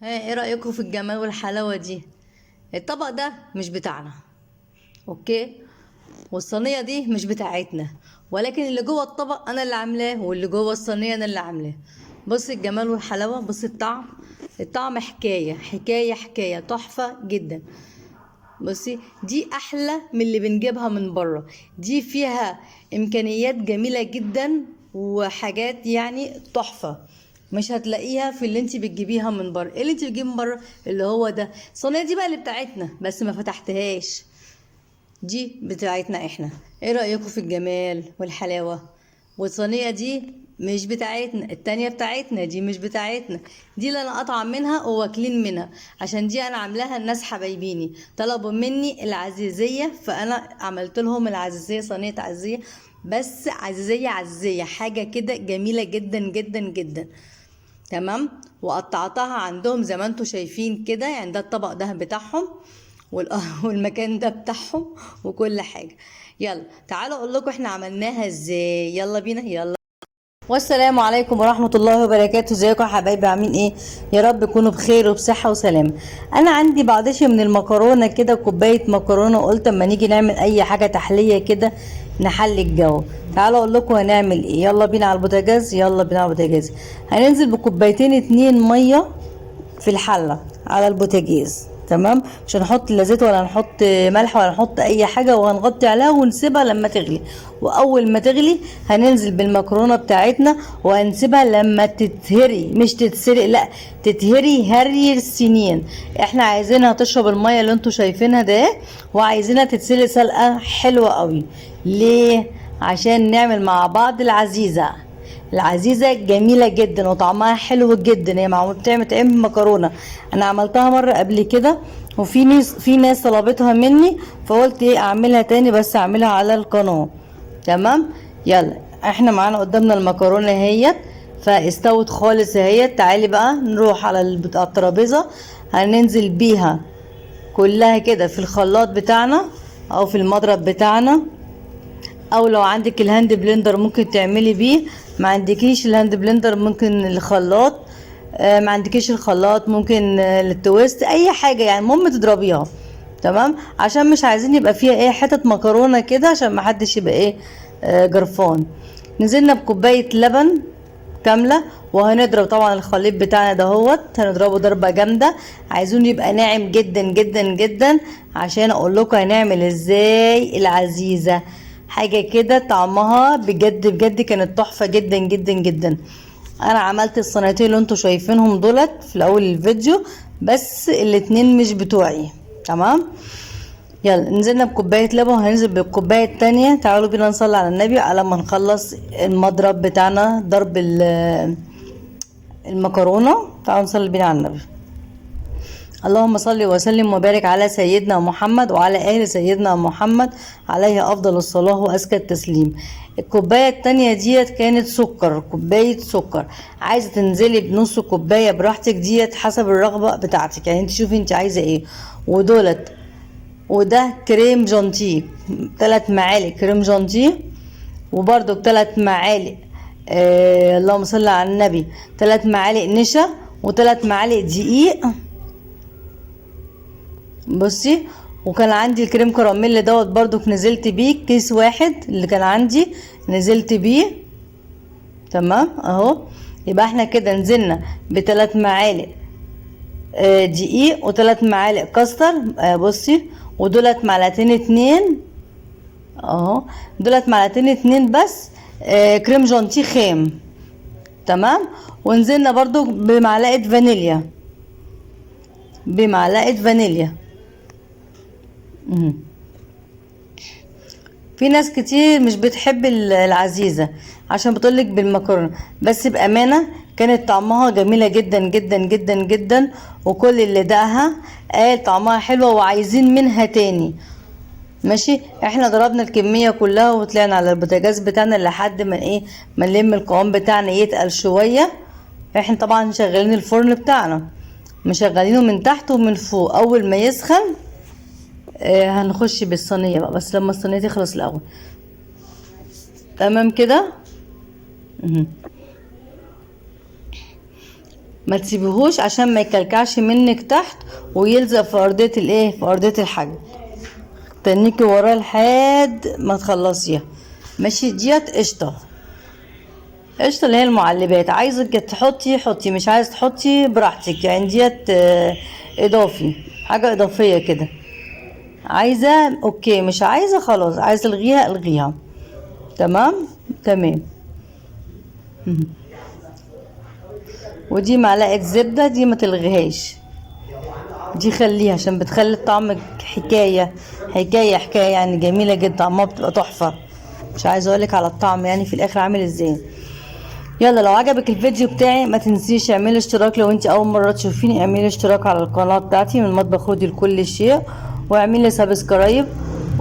ها ايه رأيكم في الجمال والحلاوة دي؟ الطبق ده مش بتاعنا، okay، والصينية دي مش بتاعتنا، ولكن اللي جوه الطبق انا اللي عاملاه، واللي جوه الصينية انا اللي عاملاه. بص الجمال والحلاوة، بص الطعم، الطعم حكاية حكاية حكاية، تحفة جدا. بصي دي احلى من اللي بنجيبها من بره، دي فيها امكانيات جميلة جدا وحاجات تحفة، مش هتلاقيها في اللي انت بتجيبيها من بره. ايه اللي انت بتجيبيه من بره؟ اللي هو ده. الصينية دي بقى اللي بتاعتنا، بس ما فتحتهاش، دي بتاعتنا احنا. ايه رأيكم في الجمال والحلاوة؟ والصينية دي مش بتاعتنا، التانية بتاعتنا، دي مش بتاعتنا، دي اللي انا قاطعة منها وواكلين منها، عشان دي انا عاملاها الناس حبايبيني، طلبوا مني العزيزية فانا عملت لهم العزيزية، صينية عزيزية، بس عزيزية عزيزية، حاجة كده جميلة جدا جدا جدا. تمام. وقطعتها عندهم زي ما انتوا شايفين كده، ده الطبق ده بتاعهم والمكان ده بتاعهم وكل حاجة. يلا تعالوا اقول لكم احنا عملناها ازاي، يلا بينا يلا. والسلام عليكم ورحمة الله وبركاته. ازيكم يا حبايبي، عاملين ايه؟ يا رب تكونوا بخير وبصحة وسلامة. انا عندي بعض شيء من المكرونة كده، كوباية مكرونة، قلت اما نيجي نعمل اي حاجة تحلية كده نحلي الجو. تعالوا اقول لكم هنعمل ايه، يلا بينا على البوتاجاز، يلا بينا على البوتاجاز. هننزل بكوبايتين 2 مية في الحلة على البوتاجاز، تمام؟ مش هنحط لا زيت ولا هنحط ملح ولا هنحط اي حاجة، وهنغطي عليها ونسيبها لما تغلي. واول ما تغلي هننزل بالمكرونه بتاعتنا وهنسيبها لما تتهري، مش تتسرق، لا تتهري هري السنين. احنا عايزينها تشرب المية اللي انتوا شايفينها ده، وعايزينها تتسلق سلقه حلوة قوي. ليه؟ عشان نعمل مع بعض العزيزة. العزيزة جميلة جدا وطعمها حلو جدا، هي معمول بتعمل طعم مكرونة. انا عملتها مرة قبل كده وفي ناس طلبتها مني، فقلت ايه اعملها تاني، بس اعملها على القناة. تمام. يلا احنا معانا قدامنا المكرونة اهيت، فاستوت خالص اهيت. تعالي بقى نروح على الترابيزة، هننزل بيها كلها كده في الخلاط بتاعنا او في المضرب بتاعنا، او لو عندك ال hand blender ممكن تعملي بيه، ما عندكيش ال hand blender ممكن الخلاط، ما عندكيش الخلاط ممكن، التويست، اي حاجة المهم تضربيها. تمام. عشان مش عايزين يبقى فيها ايه حتت مكرونه كده، عشان ما حدش يبقى ايه، جرفان. نزلنا بكوبايه لبن كاملة، وهنضرب طبعا الخليط بتاعنا دهوت، هنضربه ضربه جامدة، عايزين يبقى ناعم جدا جدا جدا، عشان اقول لكم هنعمل ازاي العزيزة. حاجة كده طعمها بجد بجد كانت تحفة جدا جدا جدا. انا عملت الصينيتين اللي انتوا شايفينهم دولت في الاول الفيديو، بس الاتنين مش بتوعي. تمام. يلا نزلنا بكوبايه لبن وهننزل بالكوبايه التانية. تعالوا بينا نصلي على النبي على ما نخلص المضرب بتاعنا، ضرب المكرونه. تعالوا نصلي بينا على النبي. اللهم صل وسلم وبارك على سيدنا محمد وعلى آل سيدنا محمد، عليه أفضل الصلاة وأزكى التسليم. الكوباية التانية ديت كانت سكر، كوباية سكر. عايزة تنزلي بنص كوباية براحتك، ديت حسب الرغبة بتاعتك، انت شوفي انت عايزة ايه. وده كريم جانتيه، 3 معالق كريم جانتيه، وبرده 3 معالق، اللهم صل على النبي، 3 معالق نشا وتلات معالق دقيق. بصي، وكان عندي الكريم كراميل دوت برضو نزلت بيه كيس واحد اللي كان عندي نزلت بيه. تمام اهو. يبقى احنا كده نزلنا بتلات معالق، دقيق وتلات معالق كاستر، بصي، ودولت معلقتين 2 اهو، دولت معلقتين 2 بس، كريم جانتيه خام. تمام. ونزلنا برضو بمعلقة فانيليا، بمعلقة فانيليا. في ناس كتير مش بتحب العزيزة عشان بتقولك بالمكرونة، بس بأمانة كانت طعمها جميلة جدا جدا جدا جدا، وكل اللي دقها قال طعمها حلوة وعايزين منها تاني. ماشي، احنا ضربنا الكمية كلها وطلعنا على البوتاجاز بتاعنا لحد ما ايه، ما نلم القوام بتاعنا يتقل شوية. احنا طبعا شغالين الفرن بتاعنا، مشغلينه من تحت ومن فوق. اول ما يسخن، هنخش بالصينية بقى، بس لما الصينية تخلص الأول. تمام كده. ما تسيبيهوش عشان ما يكلكعش منك تحت ويلزق في ارضية الايه، في ارضية الحجر. تنيكي وراه لحد ما تخلصيها. ماشي. ديت قشطه، قشطه اللي هي المعلبات، عايزه تحطي حطي، مش عايزه تحطي براحتك يعني. ديت اضافي، حاجة اضافية كده، عايزه okay، مش عايزه خلاص، عايزه الغيها الغيها. تمام تمام. ودي معلقه زبدة، دي ما تلغيهاش، دي خليها عشان بتخلي الطعم حكاية حكاية حكاية يعني، جميلة جدا، طعمها بتبقى تحفة. مش عايزه اقولك على الطعم يعني في الاخر عامل ازاي. يلا لو عجبك الفيديو بتاعي ما تنسيش اعملي اشتراك، لو انت اول مرة تشوفيني اعملي اشتراك على القناة بتاعتي من مطبخ هودي لكل شيء، واعملي subscribe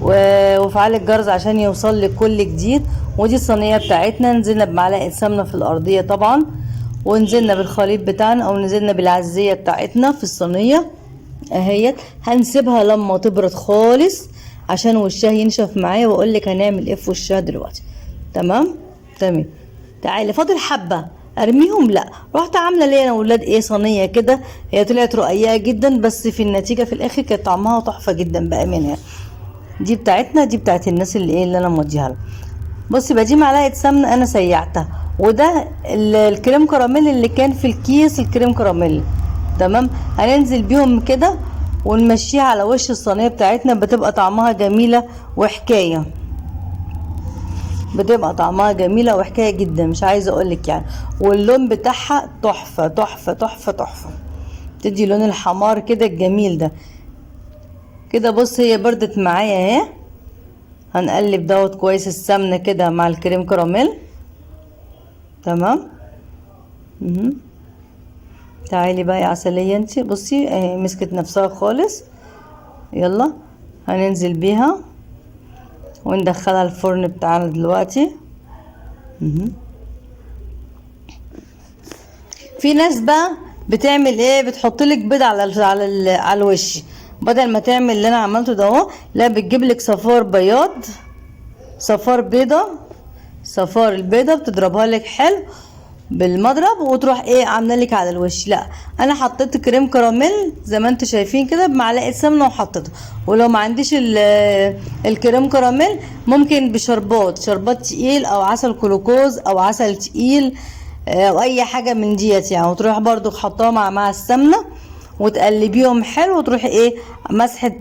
وفعلي الجرس عشان يوصل لك كل جديد. ودي الصينية بتاعتنا، نزلنا بمعلقه سمنه في الارضية طبعا، ونزلنا بالخليط بتاعنا او نزلنا بالعزيه بتاعتنا في الصينية اهيت. هنسيبها لما تبرد خالص عشان وشها ينشف معايا، واقول لك هنعمل ايه في وشها دلوقتي. تمام تمام. تعالي فاضل حبه ارميهم، لا رحت عامله ليه انا واولاد ايه صينية كده، هي طلعت رقيقه جدا بس في النتيجة في الاخر كانت طعمها تحفة جدا بامانه. دي بتاعتنا، دي بتاعت الناس اللي ايه اللي انا موديها لها. بصي بقى، دي معلقه سمنه انا سيعتها، وده الكريم كراميل اللي كان في الكيس، الكريم كراميل. تمام. هننزل بيهم كده ونمشيها على وش الصينية بتاعتنا، بتبقى طعمها جميلة وحكاية، بتبقى طعمها جميلة وحكاية جدا، مش عايزه اقولك يعني. واللون بتاعها تحفة تحفة تحفة تحفة، تدي لون الحمار كده الجميل ده كده. بص هي بردت معايا اهي، هنقلب دوت كويس السمنة كده مع الكريم كراميل. تمام. تعالي بقى يا عسلية انتي، بصي اهي مسكت نفسها خالص. يلا هننزل بيها وندخلها الفرن بتاعنا دلوقتي. في ناس بقى بتعمل ايه، بتحط لك بيض على ال على ال على الوش، بدل ما تعمل اللي انا عملته ده اهو، لا بتجيب لك صفار بياض، صفار بيضة، صفار البيضة بتضربها لك حلو بالمضرب وتروح ايه عامله لك على الوش. لا انا حطيت كريم كراميل زي ما انتم شايفين كده بمعلقه سمنه وحطيتها. ولو ما عنديش الكريم كراميل ممكن بشربات، شربات تقيل او عسل كلوكوز او عسل تقيل او اي حاجة من ديت يعني، وتروح برضو حطاها مع السمنة وتقلبيهم حلو، وتروحي ايه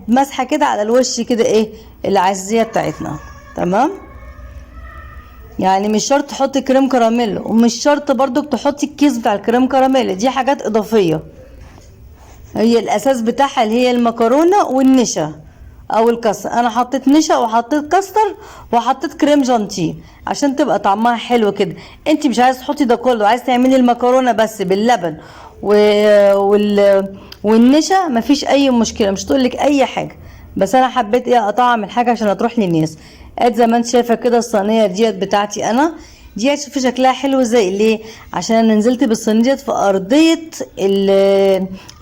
مسحه كده على الوش كده ايه العزيه بتاعتنا. تمام. يعني مش شرط تحطي كريم كراميل، ومش شرط برضو تحطي الكيس بتاع الكريم كراميل، دي حاجات اضافية. هي الاساس بتاعها اللي هي المكرونه والنشا او الكاستر. انا حطيت نشا وحطيت كاستر وحطيت كريم جانتيه عشان تبقى طعمها حلو كده. انت مش عايز تحطي ده كله، عايز تعملي المكرونه بس باللبن والنشا، مفيش اي مشكلة، مش تقولك اي حاجة. بس انا حبيت ايه اطعم الحاجة عشان هتروح للناس. ادي زي ما انت شايفه كده الصينية ديت بتاعتي انا ديت، شوفي شكلها حلو ازاي. ليه؟ عشان انا نزلت بالصينيه ديت في ارضية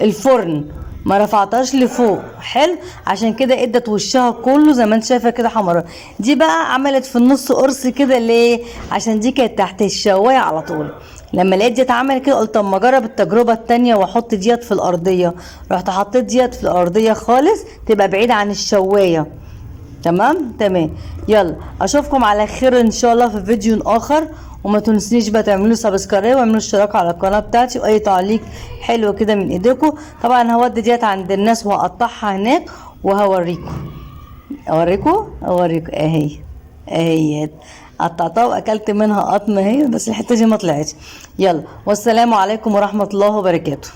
الفرن، ما رفعتهاش لفوق حلو، عشان كده ادت وشها كله زي ما انت شايفه كده حمراء. دي بقى عملت في النص قرص كده ليه؟ عشان دي كانت تحت الشوايه على طول. لما لقيت دي اتعملت كده قلت اما اجرب التجربة التانية واحط ديت في الارضية. رحت حطيت ديت في الارضية خالص تبقى بعيدة عن الشوايه. تمام تمام. يلا اشوفكم على خير ان شاء الله في فيديو اخر، وما تنسونيش بقى تعملوا subscribe واعملوا اشتراك على القناة بتاعتي، واي تعليق حلو كده من ايديكم. طبعا هودي ديت عند الناس وهقطعها هناك وهوريكم، اوريكم اهي اهي قطعتها واكلت منها قطمه اهي، بس الحتة دي ما طلعتش. يلا والسلام عليكم ورحمة الله وبركاته.